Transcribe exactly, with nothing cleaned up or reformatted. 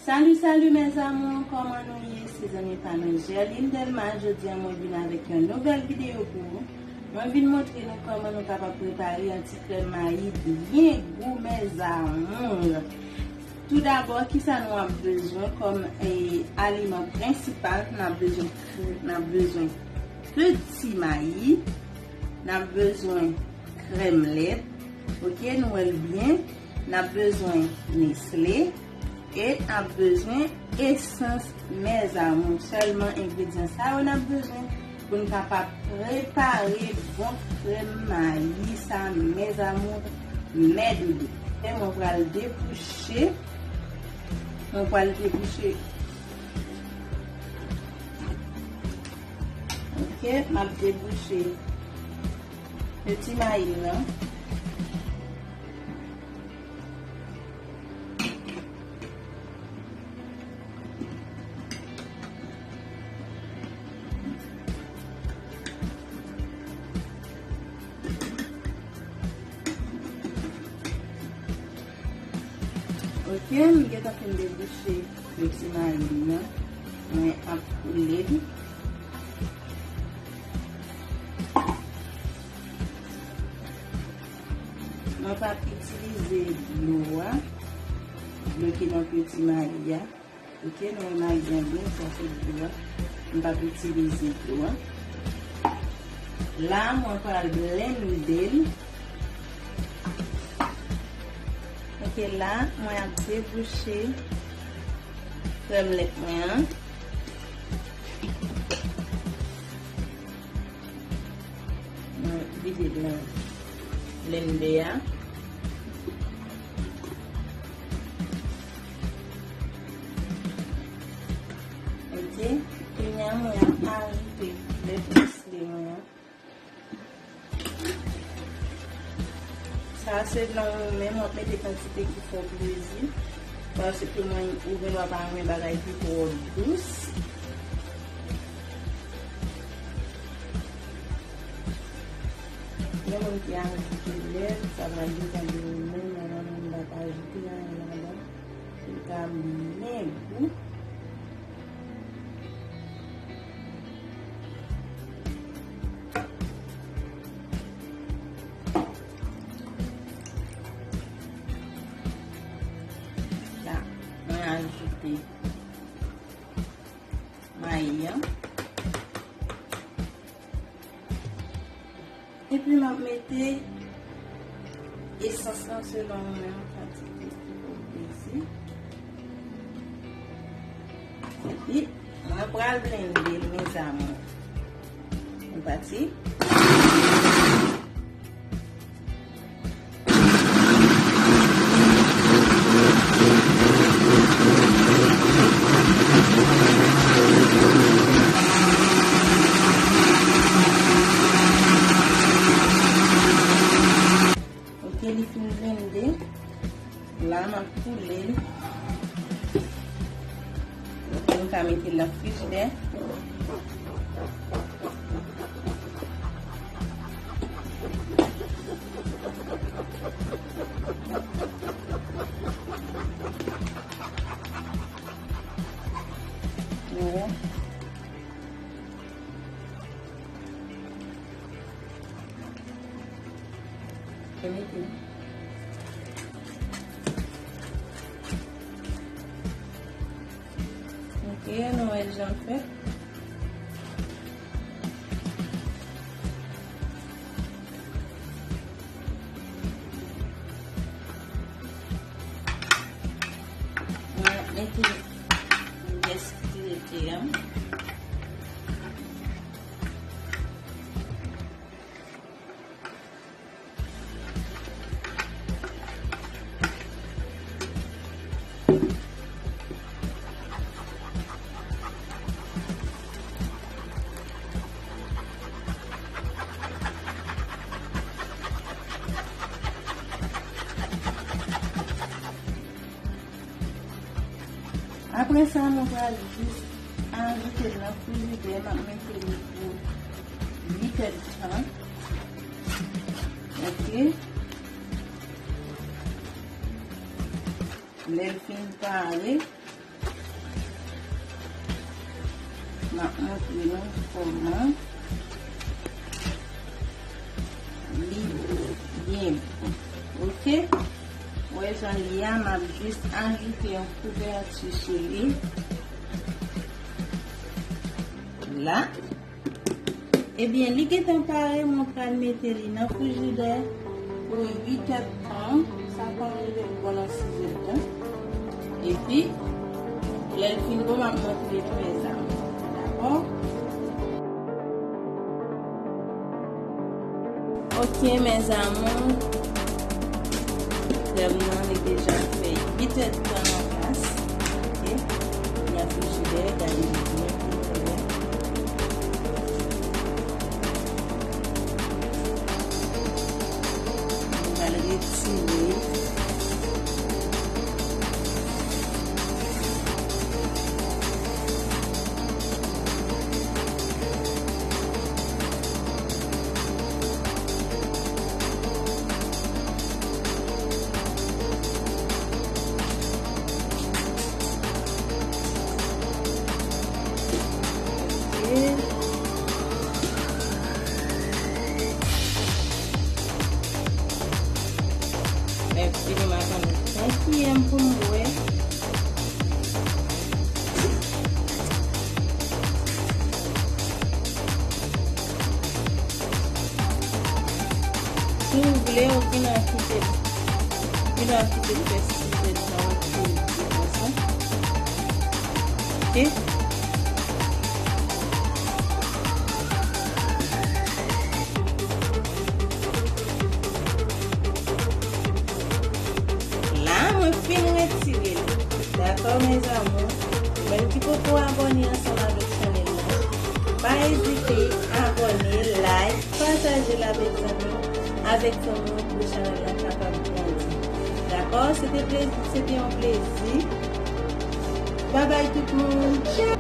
Salut, salut mes amours, kòman nou ye? Se zanmi pa nou Gerline Delma. Jodi a mwen vin avèk yon nouvèl videyo pou ou. Mwen vin montre nou kòman nou kapab prepare yon ti krèm mayi byen gou, mes amours. Tou dabò, kisa nou ap bezwen kòm, eh, aliman prensipal? N ap bezwen, n ap bezwen peti mayi, n ap bezwen krèm lèt, oke, nou wè l byen. N ap bezwen Nestlé e n ap bezwen esans, mes amours. Sèlman engredyan sa yo n ap bezwen pou n kapab prepare bon krèm mayi sa, mes amours, mes doudous. E mwen pral debouche, mwen pral debouche. Oke, m ap debouche peti mayi m nan. Oke, m gentan fin debouche peti mayi m nan. Mwen ap koule li. Mwen p ap itilize dlo a, dlo ki nan peti mayi a. Oke, nou wè mayi an byen, sa se dlo a. M p ap itilize dlo a. La, mwen pral blende l. Oke, la, mwen ap debouche krèm lèt mwen an. Mwen vide l nan blende a. Oke, kounye a mwen ap ajoute lèt Nestlé mwen an. Sa se nan ou menm w ap mete kantite ki fè w plezi. Paske mwen, ou gen dwa pa renmen bagay ki twò dous. Gen moun ki ajoute lèt, sa pral depann de ou menm, mwen menm m pa ka ajoute anyen ladan. Li ka byen gou. La, mwen ajoute mayi an. Epi m ap mete esans lan selon mwen an kantite ki pou plezi. Epi mwen pral blende l, mes amours. Nou pati. Oke, li fin blende. La, m ap koule l. Oke, m ka mete l nan frijidè. Nou wè. Mete. Ok, nou wè jan l fèt. Mwen mete pyès ki rete an. Apre sa, mwen pral jis ajoute l nan frijidè, m ap mete li pou uit èdtan. Ok. Lè l fin pare, M ap montre nou kòman li byen bon. Oke? Ou wè jan li ye a, m ap jis ajoute yon kouvèti sou li. La. Ebyen, li gentan pare, mwen pral mete li nan frijidè pou uit èdtan. Sa konn rive bon nan sis èdtan. Epi, lè l fin bon, m ap montre nou, mezanmi. Dakò? Ok, mes amours. Krèm nan, li deja fè uit èdtan nan glas. Ok. Nan frijidè, gade li byen koulè. Nou pral retire. Mèsi, m a tann senk kiyè m pou m bwè. Si w vle, ou vin an kite, vin an kite fè sis èdtan pou l byen konsa. Ok? La, mwen fin retire l. Dakò, mes amours? Ou menm ki poko abòne ansanm avèk chanèl la, pa ezite abòne, like, pataje l avèk zanmi, avèk zanmi w pou chanèl la kapab grandi. Dakò? Se te plezi, se te yon plezi. Babay tout moun. Tchao!